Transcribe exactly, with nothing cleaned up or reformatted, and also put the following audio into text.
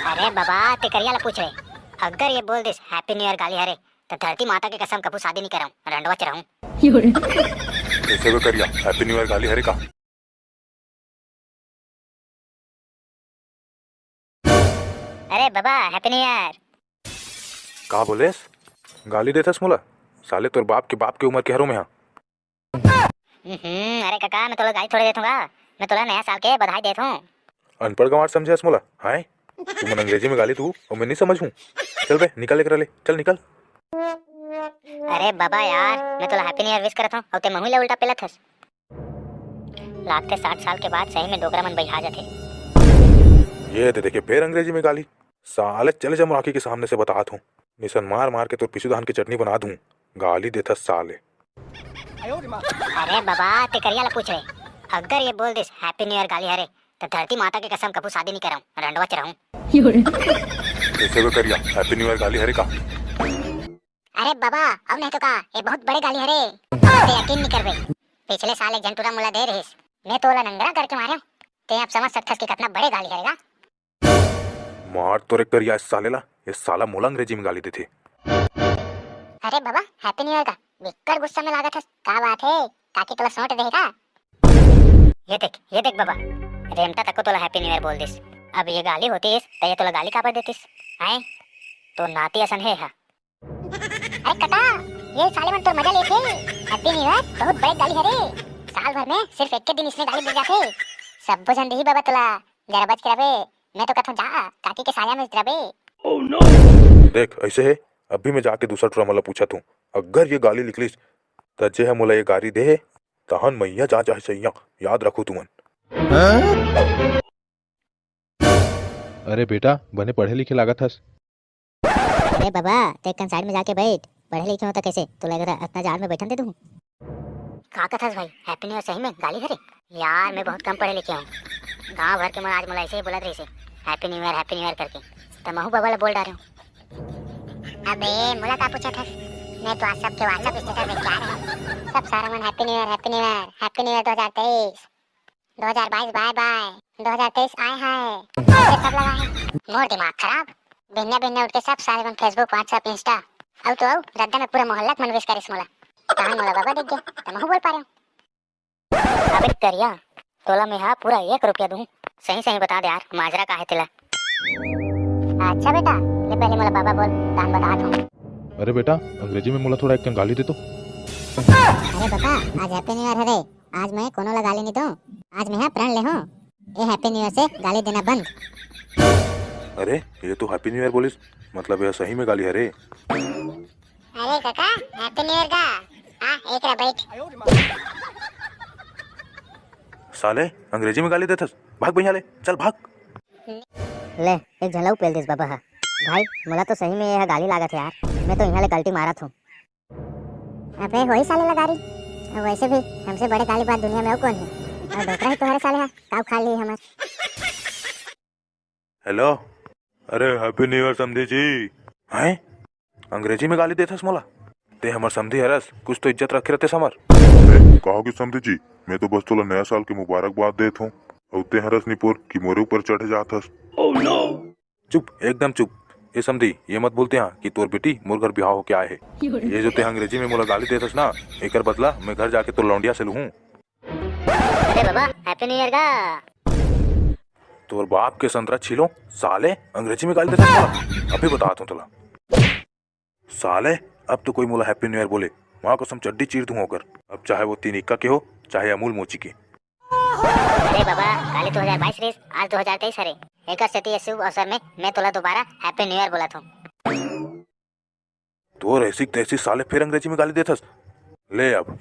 अरे बाबा, ते करिया ला पूछ रे। अगर ये बोल दिस Happy New Year गाली हरे, त धरती माता के कसम कभू शादी नहीं करऊं, रंडवा च रहूं। कइसे बे करिया, Happy New Year गाली हरे का? अरे बाबा, Happy New Year। का बोलेस? गाली देथस मोला? साले, तोर बाप के बाप के उम्र के हरो में हा। हम्म, अरे काका, मैं तोला गाली थोड़े देथूं गा, मैं तोला नया साल के बधाई देथूं। अनपढ़ गंवार समझे हस मोला, हाय? तुमन अंग्रेजी में गाली दू, अउ मैं नहीं समझूं। चल बे, निकल एकरा ले, चल निकल। अरे बाबा यार, मैं तोला Happy New Year wish करत हूं, अउ ते महू ला उल्टा पेलत हस। लागथे साठ साल के बाद सही में डोकरा मन बइहा जाथे। ये दे देखे, फेर अंग्रेजी में गाली। साले, चले जा मोर आंखी के सामने से, बतात हूं, निसन मार मार के तोर पिसुधान के चटनी बना दूं। गाली देथस साले। अरे बाबा, ते करिया ला पूछ रे। अगर ये बोल दिस Happy New Year गाली हरे, त धरती माता के कसम कभू शादी नहीं करऊं, रंडवा च रहूं। कइसे बे करिया, Happy New Year गाली हरे का? अरे बाबा, अब नहीं तो का, ये बहुत बड़े गाली हरे। ते यकीन नहीं करबे। पिछले साल एक झन टूरा मोला दे रहिस, मैं तो ओला नंगरा करके मारे। ते अब समझ सकथस कि कितना बड़े गाली हरे गा। मार तोरे करिया साले ला, ये साला मोला अंग्रेजी में गाली देथे। अरे बाबा, Happy New Year का बिक्कट गुस्सा में लागत हस, का बात हे? काकी तोला सोंट देहे का? ये देख, ये देख बाबा, रेमटा तको तोला Happy New Year बोल दिस। अब ये गाली होतीस, त ये तोला गाली काबर देतीस? हैं? तो नाती असन हे हा। अरे कका, ये साले मन तोर मजा लेथे। Happy New Year बहुत बड़े गाली हरे। साल भर में सिर्फ एक दिन इसने गाली दे जाथे। सब्बो झन दिही बाबा तोला, जरा बच के रबे। मैं तो कथों जा, काकी के साया में रबे। देख, ऐसे हे, अभी मैं जाके दूसरा टूरा मन ला पूछत हूँ। अगर ये गाली निकलिस, त जे ह मोला ये गाली दे हे, तहन मैया जा चाहे सैया, याद रखो तुमन। अरे बेटा, बने पढ़े लिखे लागत हस। अरे बाबा, ते कन साइड में जाके बैठ, पढ़े लिखे हो त कैसे? तोला इधर अतना जाड़ में बैठन दे दूँ? का कथस भाई, Happy New Year सही में गाली हरे? यार, मैं बहुत कम पढ़े लिखे हूँ। गांव भर के मन आज मोला ऐसे ही बोलत रहिसे, Happy New Year, Happy New Year करके। त महू बाबा ला बोल डारे हूँ। अबे, मोला का पूछत हस? मैं तो आज सबके WhatsApp status देख के आ रहे हूँ। सब सारा मन Happy New Year, Happy New Year, Happy New Year दो हज़ार तेईस। दो हज़ार बाईस bye bye, दो हज़ार तेईस आय हाय, ये सब लगा है। मोर दिमाग खराब। बिहनिया बिहनिया उठ के सब सारे मन Facebook, WhatsApp, Insta, अउ तो अउ रद्दा में पूरा मोहल्ला के मन wish करिस मोला। तहन मोला बाबा दिख गे, त महू बोल पारे हूँ। अबे करिया, तोला मेहा पूरा एक रुपया दूँ, सही सही बता दे यार, माजरा का है तेला। अच्छा बेटा, ले पहले मोला बाबा बोल, तहन बतात हूँ। अरे बेटा, अंग्रेजी में मोला थोड़ा एक कन गाली दे तो। अरे बाबा, आज Happy New Year हरे, आज मैं कोनो ला गाली नहीं दूं। आज मैं हा प्रण ले हूँ। ए Happy New Year से गाली देना बंद। अरे, ये तो Happy New Year बोलिस, मतलब ये सही में गाली हरे। अरे काका, Happy New Year का? आ, एक रा बैठ। साले, अंग्रेजी में गाली देथस, भाग भैया ले, चल भाग। ले, एक झलऊ पेल दिस बाबा हा। भाई, मोला तो सही में ये हा गाली लागत है यार, मैं तो यहाँ ले कल्टी मारत हूँ। अबे होही साले ला गारी। अउ वैसे भी हमसे बड़े गाली बाज दुनिया में अउ कौन है? अउ डोकरा ही तो हरे साले हा, का उखाड़ ली हमर। हेलो, अरे Happy New Year समधी जी। हैं? अंग्रेजी में गाली देथस मोला? ते हमर समधी हरस, कुछ तो इज्जत रखे रहते समर। अरे, का होगे समधी जी? मैं तो बस तोला नया साल के मुबारकबाद देत हूँ। अउ ते हरस निपोर कि मोरे ऊपर चढ़े जात हस। चुप, एकदम चुप। ए समधी, ये मत बोलते हाँ कि तोर बेटी मोर घर बिहाव होके आए हे। ये जो ते अंग्रेजी में मोला गाली देथस ना, एकर बदला मैं घर जाके तोर लौंडिया से लूहूँ। अरे बाबा, Happy New Year का? तोर बाप के संतरा छीलो, साले, अंग्रेजी में गाली देथस मोला। अभी बतात हूँ तोला। साले, अब तो कोई मोला Happy New Year बोले, माँ कसम चड्डी चीर दूँ ओकर। अब चाहे वो तीन इक्का के हो, चाहे अमूल मोची के। अरे बाबा, काली दो हज़ार बाईस रिस, आज दो हज़ार तेईस हरे। एकर सेती ये शुभ अवसर में मैं तोला दोबारा Happy New Year बोलत हूँ। तोर ऐसी तैसी साले फिर अंग्रेजी में गाली देथस। ले अब।